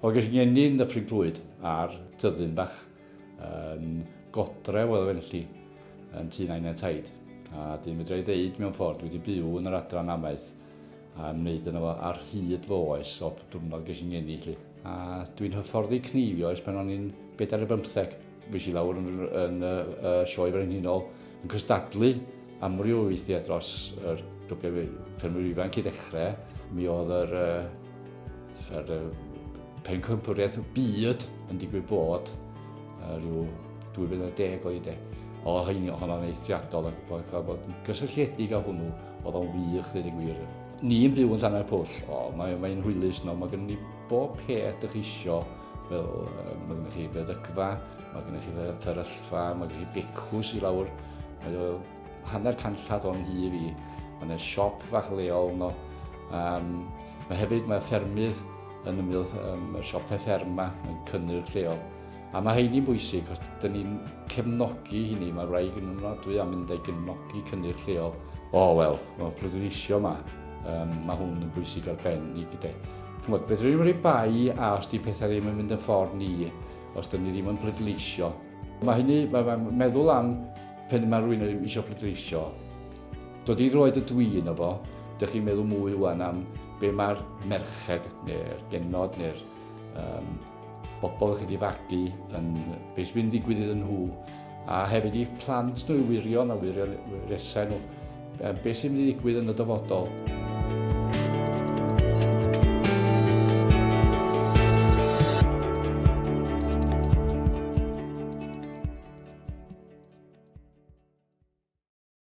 Wel, ges i ngeni yn Dyffryn Clwyd ar tyddyn bach yn godre oedd o felly yn tŷ nain a taid. A dyn fedra i ddeud mewn ffordd, dwi wedi byw yn yr adran amaeth a ymwneud yno fo ar hyd fy oes o diwrnod ges i ngeni 'lly. A dwi'n hyfforddi cneifio ers pan o'n i'n bedair ar bymtheg. Fues i lawr yn, yn y, y sioe frenhinol yn cystadlu amryw o weithiau dros yr grwpiau ffermwyr ifanc i ddechrau. Mi oedd yr, yr, yr pencampwriaeth byd yn digwydd bod rhyw 2010 oedd i de. O hynny, honno'n eithriadol ac bod cael bod yn gysylltiedig â hwnnw, oedd o'n wych, dweud y gwir. Ni'n byw yn Llanfairpwll, o, mae'n mae hwylus no, mae gennym ni bob peth ydych chi isio, fel mae gennych chi feddygfa, mae gennych chi fferyllfa, mae gennych chi becws i lawr, mae o hanner canlladd o'n nhŷ fi, mae yna siop fach leol yno. Um, mae hefyd, mae ffermydd yn ymyl um, y siopau fferm yma, yn cynnyrch lleol. A mae heini'n bwysig, os dyn ni'n cefnogi hynny, mae rhaid yn ofnadwy am mynd a'i gefnogi cynnyrch lleol. O, wel, mae pleidleisio yma, um, mae hwn yn bwysig ar ben i gyda. Chymod, beth rwy'n rhoi bai a os di pethau ddim yn mynd yn ffordd ni, os dyn ni ddim yn pleidleisio. Mae hynny, mae, mae meddwl am pen mae rhywun eisiau pleidleisio, dod i roed y dwi yno fo, dych chi'n meddwl mwy wan am be mae'r merched neu'r genod neu'r um, bobl chi wedi fagu yn beth sy'n mynd i ddigwydd iddyn nhw a hefyd i plant nhw i wirion a wirion resau nhw beth sy'n mynd i ddigwydd yn y dyfodol.